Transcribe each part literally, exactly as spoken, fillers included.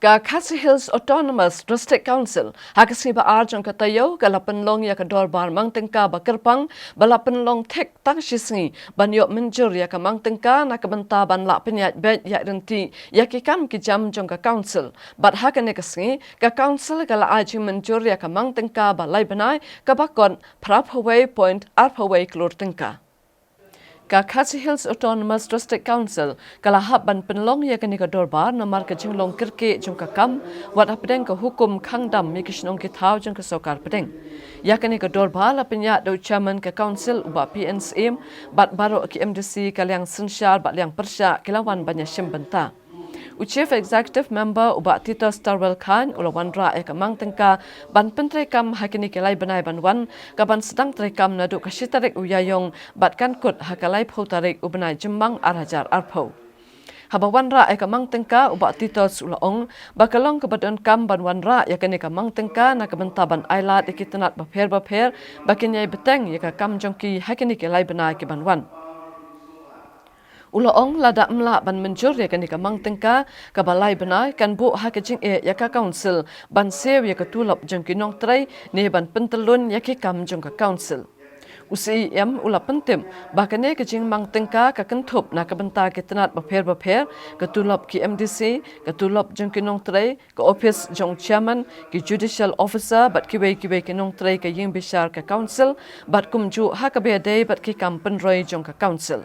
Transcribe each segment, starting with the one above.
Ka Khasi Hills Autonomous District Council ha ka sngi ba ar jong ka taïew ka la pynlong ïa ka dorbar mang tyngka ba kyrpang ba la pynlong thik tang shi sngi ban ïoh mynjur ïa ka mang tyngka na ka bynta ban lah pynïaid beit ïaid ryntih ïa ki kam ki jam jong ka council. Bad ha kane ka sngi ka council ka la ai jingmynjur ïa ka mang tyngka ba lai bnai kaba kot phra phew wei point ar phew wei klur tyngka. Ka Khasi Hills Autonomous District Council ka la hap ban pynlong ïa kane ka dorbar namar ka jinglong kyrkieh jong ka kam wat hapdeng ka hukum khang dam ïa ki shnong ki thaw jong ka sorkar pdeng. Ïa kane ka dorbar la pynïaid da u chairman ka council u Bah P N Syiem bad baroh ki M D C ka liang synshar bad liang pyrshah ki la wan ban ïashim bynta. U Chief Executive Member u Bah Titos Tarwel Chyne u la wanrah ïa ka mang tyngka ban pyntreikam ha kine ki lai bnai ban wan, ka ban sdang treikam naduh ka shi tarik u Ïaïong bad kan kut ha ka laiphew tarik u bnai Jymmang ar hajar arphew. Haba wanrah ïa ka mang tyngka u Bah Titos u la ong ba ka long kaba donkam ban wanrah ïa kane ka mang tyngka na ka bynta ban ailad ïa ki tnat bapher bapher ba kin ïai bteng ïa ka kam jong ki ha kine ki lai bnai ki ban wan. U la ong lada ym lah ban mynjur ïa kane ka mang tyngka kaba lai bnai kan buh ha ka jingeh ïa ka council ban siew ïa ka tulop jong ki nongtrei ne ban pyntyllun ïa ki kam jong ka council. U Syiem u la pyntip ba kane ka jingmang tyngka ka kynthup na ka bynta ki tnat bapher bapher, ka tulop ki M D C, ka tulop jong ki nongtrei, ka ophis jong chairman, ki judicial officer bad kiwei kiwei ki nongtrei ka ïing bishar ka council bad kumjuh ha kaba ïadei bad ki kam pynroi jong ka council.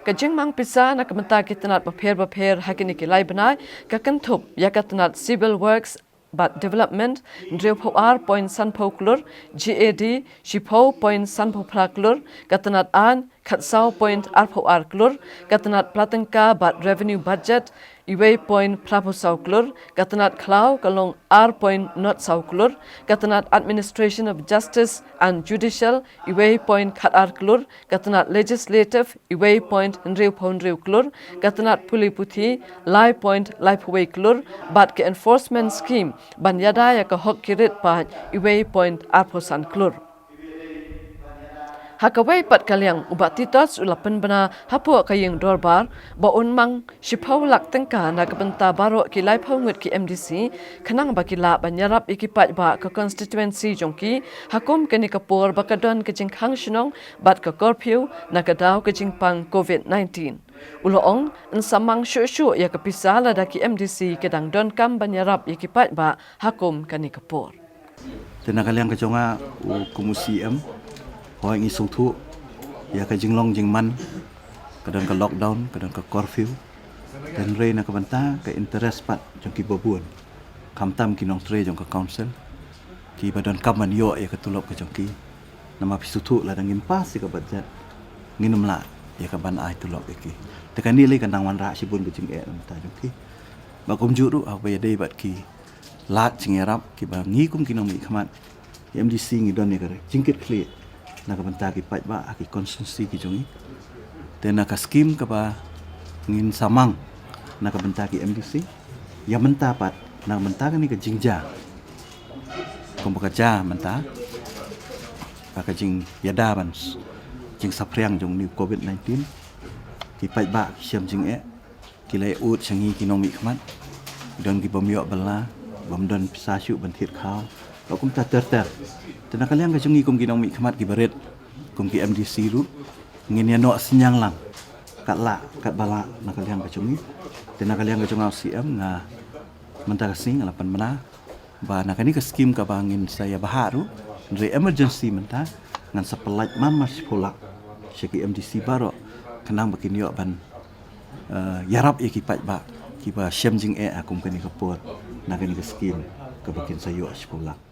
Ka jingmang pisa na ka bynta ki tnat bapher bapher ha kine ki lai bnai ka kynthup ïa ka tnat civil works bad development hynriewphew ar point sanphew klur, G A D shiphew point sanphew phra klur, ka tnat aiñ khatsaw point arphew ar klur, ka tnat pla tyngka bad revenue budget iwei point phraphew saw klur, ka tnat khlaw ka long ar point not saw klur, ka tnat administration of justice and judicial iwei point khat ar klur, ka tnat legislative iwei point hynriewphew hynriew klur, ka tnat pule puthi lai point laiphew wei klur, bad ka enforcement scheme ban ïada ïa ka hok ki rit paid iwei point arphew san klur. Ha kawei pat ka liang u Bah Titos u la pynbna hapoh ka ïing dorbar ba un mang shiphew lak tyngka na ka bynta baroh ki laiphew ngut ki M D C khnang ba ki lah ban ïarap ïa ki paidbah ka constituency jong ki ha kum kane ka por ba ka don ka jingkhang shnong bad ka curfew na ka daw ka jingpang covid nineteen. U la ong yn sa mang shuh shuh ïa ka pisa lada ki M D C ki dang donkam ban ïarap ïa ki paidbah ha kum kane ka por. Te na ka liang ka jong nga u kum u Syiem, hooid ngi sngewthuh ïa ka jinglong jingman, ka don ka lockdown, ka don ka curfew. Te hynrei na ka bynta ka interest pat jong ki babun, khamtam ki nongtrei jong ka council, kiba donkam ban ïoh ïa ka tulop ka jong ki. Namar phi sngewthuh lada ngim pass ïa ka budget ngin ym lah ïa ka ban ai tulop ïa ki. Te kane lei ka nang wanrah shibun ka jingeh na ka bynta jong ki. Bad kumjuh ruh haba ïadei bad ki lad jingïarap kiba ngi kum ki nongmihkhmat, ki M D C ngi don ïa ka jingkitkhlieh na ka bynta ki paidbah ha ki constituency ki jong ngi. Te na ka scheme kaba ngin sa mang na ka bynta ki M D C, ïa mynta pat na ka bynta kane ka jingjia kumba ka jia mynta, ba ka jingïada ban s-, jingsaphriang jong u covid nineteen, ki paidbah ki shem jingeh, ki la ïa ud sha ngi ki nongmihkhmat, don ki bym ïoh bylla, bym don pisa shuh ban thied khaw, bad kumta ter ter. Te na ka liang ka jong ngi kum ki nongmihkhmat kiba rit, kum ki M D C ruh, ngin ïa noh synñiang lang katba lah, katba lah na ka liang ka jong ngi. Te na ka liang ka jong nga u Syiem nga mynta ka sngi nga la pynbna ba na kane ka scheme kaba ngin sa ïa bhah ruh, hynrei emergency mynta, ngan sa pyllait man man shiphew lak sha ki M D C baroh khnang ba kin ïoh ban, eh, ïarap ïa ki paidbah kiba shem jingeh ha kum kane ka por na kane ka scheme kaba kin sa ïoh shiphew lak.